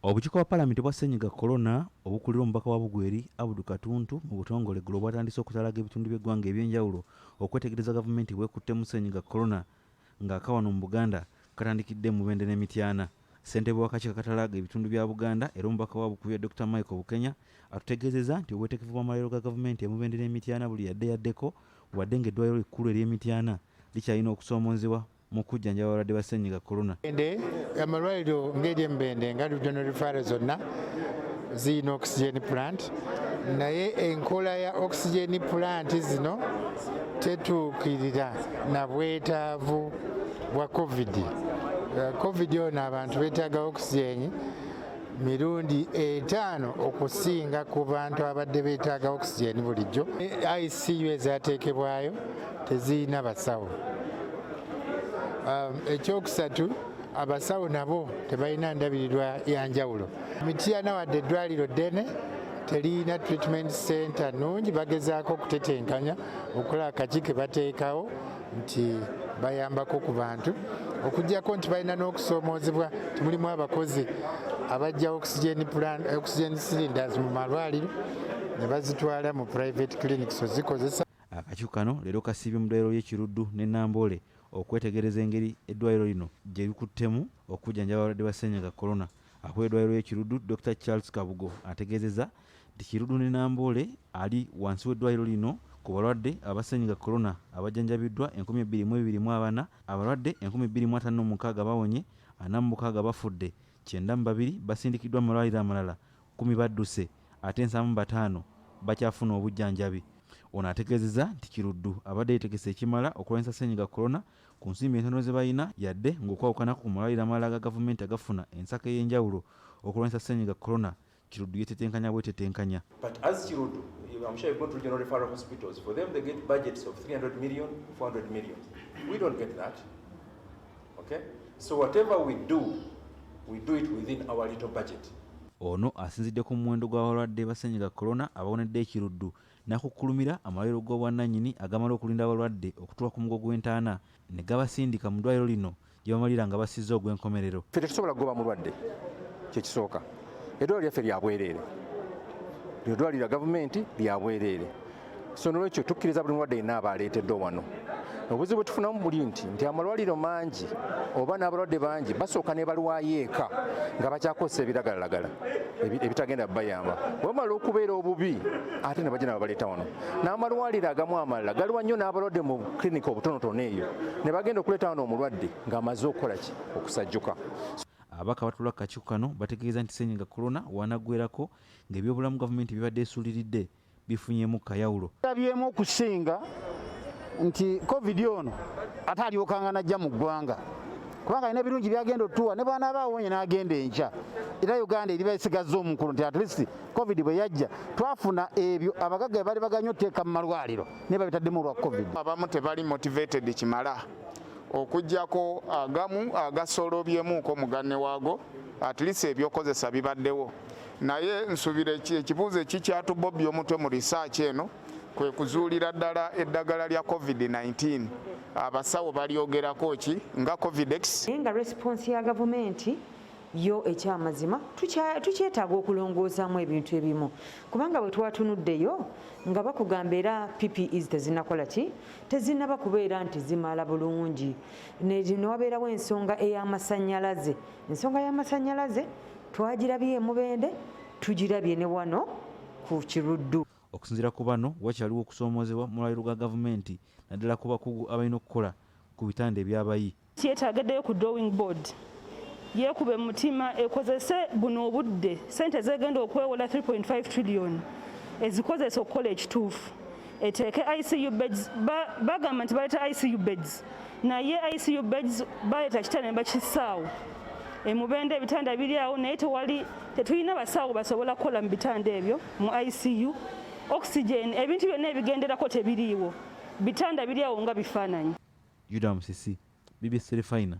Obukiiko bwa Palamenti obwa Ssennyiga Corona obukulirwa omubaka wa Bugweri, Abdu Katuntu mu butongole eggulo bwatandise okutalaga ebitundu by'eggwanga eby'enjawulo okwetegereza gavumenti bw'ekuttemu Ssennyiga Corona ng'akawano mu Buganda katandikidde e Mubende ne Mityana. Ssentebe w'akakiiko akatalaaga ebitundu bya Buganda era omubaka wa Bukuya Dokita Michael Bukenya atutegeezezza nti obwetegefu bw'amalwaliro ga gavumenti e Mubende n'e Mityana buli yadde yaddeko wadde ng'eddwaliro ekkulu ery'e Mityana likyalina okusoomoozebwa mu kujjanjaba abalwadde ba ssennyiga Corona. Amalwaliro ng'ery'e Mubende nga regional referral zonna zirina oxygen plant, naye enkola ya oxygen plant zino tetuukirira na bwetaavu bwa covid. Covid ono abantu beetaaga oxygen mirundi 5 okusinga ku bantu abadde beetaaga oxygen bulijjo. ICU ezateekebwayo tezirina basawo. Ekyokusatu, abasawo nabo tebalina ndabirirwa ya njawulo. Mityana wadde eddwaliro ddene teriyina treatment center nnungi, bagezaako okutetenkanya okukola akaki ke bateekawo nti bayambako ku bantu, okuggyako nti balina n'okusoomoozebwa nti mulimu abakozi abajja oxygen plant, oxygen cylinders mu malwaliro ne bazitwala mu private clinics ozikozesa. Akakiiko kano leero kasiibye mu ddwaliro ly'e Kiruddu ne Namboole okwetegereza engeri eddwaliro lino gye likuttemu okujjanjaba abalwadde ba ssennyiga Corona. Akulira eddwaliro ly'e Kiruddu, Dokita Charles Kabugo ategeezezza nti Kiruddu ne Namboole ali wansi w'eddwaliro lino ku balwadde aba ssennyiga Corona abajjanjabiddwa 2024, abalwadde 2056 bawonye, 46 bafudde, 92 basindikiddwa mu malwaliro amalala, 10 badduse ate 75 bakyafuna obujjanjabi. Ono ategeezezza nti Kiruddu abadde yeetegese ekimala okulwanyisa ssennyiga Corona ku nsimbi entono ze balina yadde ng'okwawukanako ku malwaliro amalala aga gavumenti agafuna ensako ey'enjawulo okulwanyisa ssennyiga Corona, Kiruddu yeetetenkanya bwetetenkanya. But as Kiruddu, I'm sure you've gone to regional referral hospitals, for them they get budgets of 300 million, 400 million. We don't get that. Okay? So whatever we do, we do it within our little budget. Ono asinzidde ku muwendo gw'abalwadde ba ssennyiga Corona abawonedde e Kiruddu n'akukkulumira amalwaliro g'obwannannyini agamala okulinda abalwadde okutuuka ku mugo gw'entaana ne gabasindika mu ddwaliro lino gye bamalira nga basizza ogw'enkomerero. Ffe tetusobola kugoba mulwadde, kyekisooka. Eddwaliro lyaffe lya bwereere, lino ddwaliro lya gavumenti lya bwereere, so nolwekyo tukkiriza buli mulwadde yenna aba aleeteddwa wano. Obuzibu bwe tufunamu buli nti amalwaliro mangi oba n'abalwadde bangi basooka ne balwayo eka nga bakyakozesa ebiragalalagala ebitagenda bayamba, bwe bamala okubeera obubi ate ne bajja nababaleeta wano. N'amalwaliro agamu amalala galiwa nnyo n'abalwadde mu klinika obutonotono eyo ne bagenda okuleeta wano omulwadde ng'amaze okukola ki, okusajjuka. Ababaka abatuula ku kakiiko kano bategeeza nti ssennyiga Corona wanaggwerako ng'ebyobulamu gavumenti bibadde esuuliridde bifunyeemu kayawulo. Labyemu okusinga nti covid ono ate alyokanga najja mu ggwanga, kubanga alina ebirungi byagenda otuwa ne bwanaaba awonye n'agenda enkya, era Uganda eriba esigazza omukulu nti at least covid bwe yajja twafuna ebyo abagagga bye bali baganye otuteeka mu malwaliro naye babitaddemu olwa covid. Abamu tebali motivated kimala, okuggyako agamu agasolobyemuko muganne waago, at least ebyokozesa bibaddewo, naye nsuubira ekibuuzo ekikyatubobya omutwe mu research eno kwe kuzuulira ddala eddagala lya covid-19 abasawo balyogerako ki nga Covidex. Naye nga response ya gavumenti yo ekyamazima tukyetaaga okulongoosaamu ebintu ebimu, kubanga bwe twatunuddeyo nga bakugamba era PPEs tezinakola ki, tezinaba kubeera nti zimala bulungi, newabeerawo ensonga ey'amasannyalaze. Ensonga y'amasannyalaze twagirabye Emubende, tugirabye ne wano ku Kiruddu. Okusinziira ku bano, wakyaliwo okusoomoozebwa mu malwaliro ga gavumenti naddala ku bakugu abalina okukola ku bitanda ebyabayi. Kyetageddeyo ku drawing board, yeekube mutima, ekozese buno obudde, sente zegenda okwewola 3.5 trillion ezikozesa okukola ekituufu, eteeke ICU beds. Bagamba nti baleeta ICU beds, naye ICU beds baleeta kitanda ne bakissaawo. Emubende ebitanda biri awo, naye tewali, tetulina basawo basobola kukola mu bitanda ebyo mu ICU. Oxygen, ebintu byonna ebigenderako tebiriiwo, bitanda biri awo nga bifaananyi. Juda Musisi, BBC Terefayina.